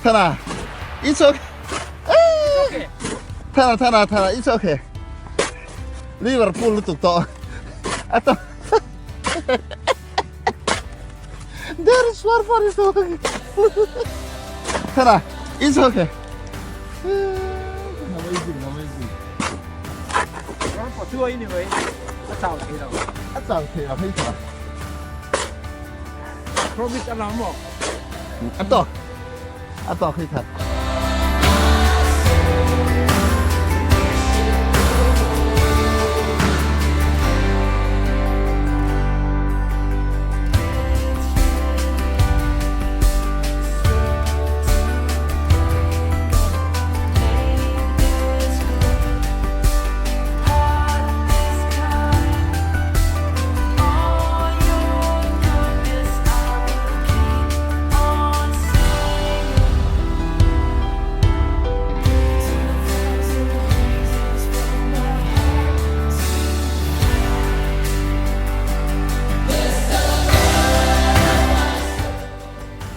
Thana, it's okay. Thana, Thana, Thana, it's okay. Liverpool lutuk tawh. Ato. There is war for is okay. Thana, it's okay. Amazing, amazing. A chau thei lo. A chau thei lo hei tha. Promise a lang maw? A tawk. A tawk hei tha.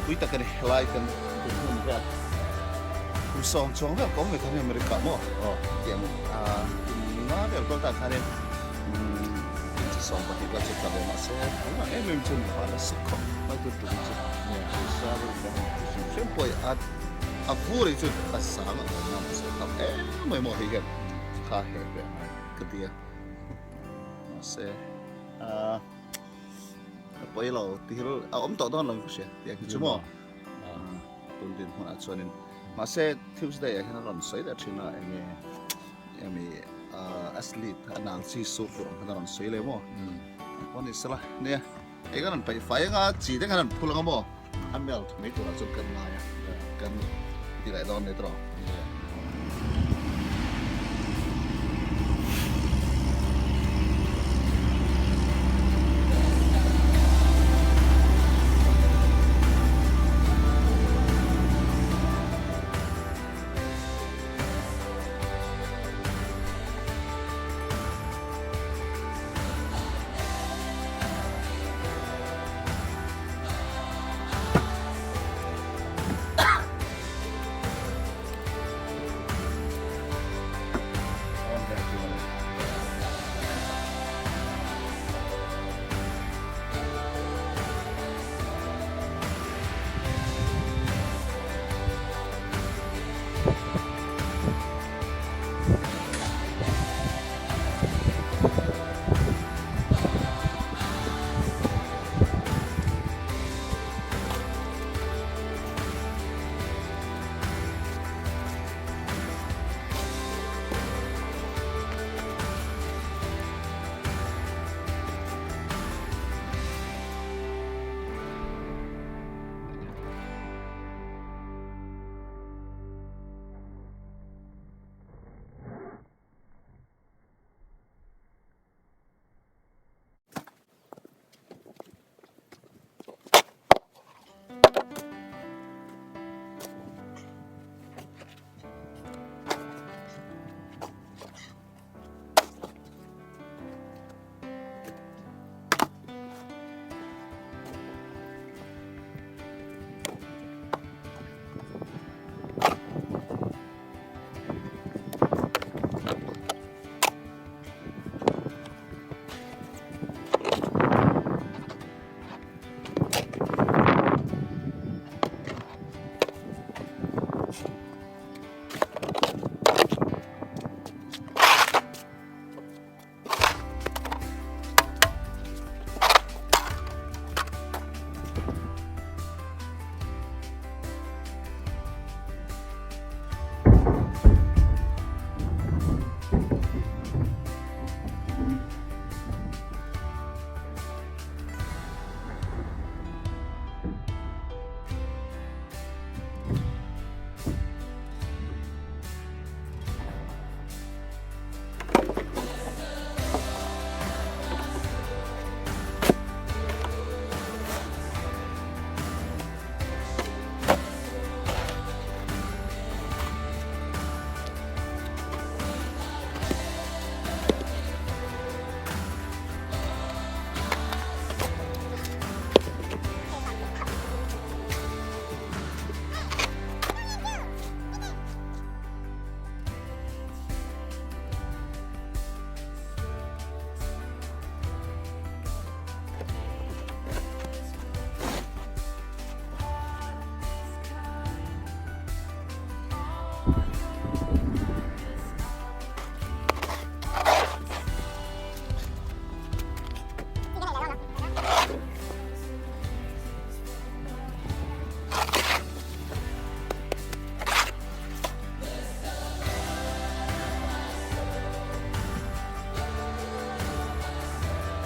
Pui tak a ni helai kan hun vel kum sawm chuang vel kawng ve khan America maw tiang kum nga vel kual tah khanin inchi 20 vel chu tla ve mahse tunah em em chu mipa la suk khawp mai tur tum chu hrim hrim pawh a a vur hi chu a sang a awm a mahse tam em mai maw hei hian kha he ve a ngai ka ti a mahse a pawi lo tihil a awm tawh dawn lo ka hria tiang hi chu maw tun din hmunah chuanin mahse Tuesday ah hian a rawn sawi leh thin a enge emi athlete a nang chi su tur ang khan a rawn sawi leh maw pawh ni sela nia hei kan rawn paih fai anga chi te khan an phul anga maw a melt mai turah chuan kan ngai a kan ti leh dawn ni tawh.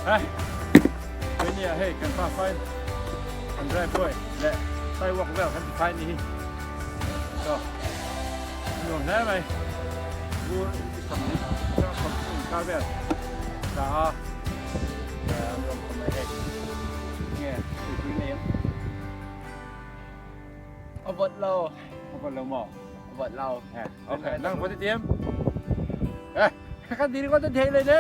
Hei nia hei kan pa fai kan driveway leh sidewalk vel kan ti fai ni hi chaw nuam hle mai vur 20 atanga 30 inkar vel tla a nuam khawp mai hei nge tuipui nei em A vawt lo. A vawt lo maw? A vawt lo. Ok, nang vawt i tiam. Eh, kan diri ko tan thei le ne.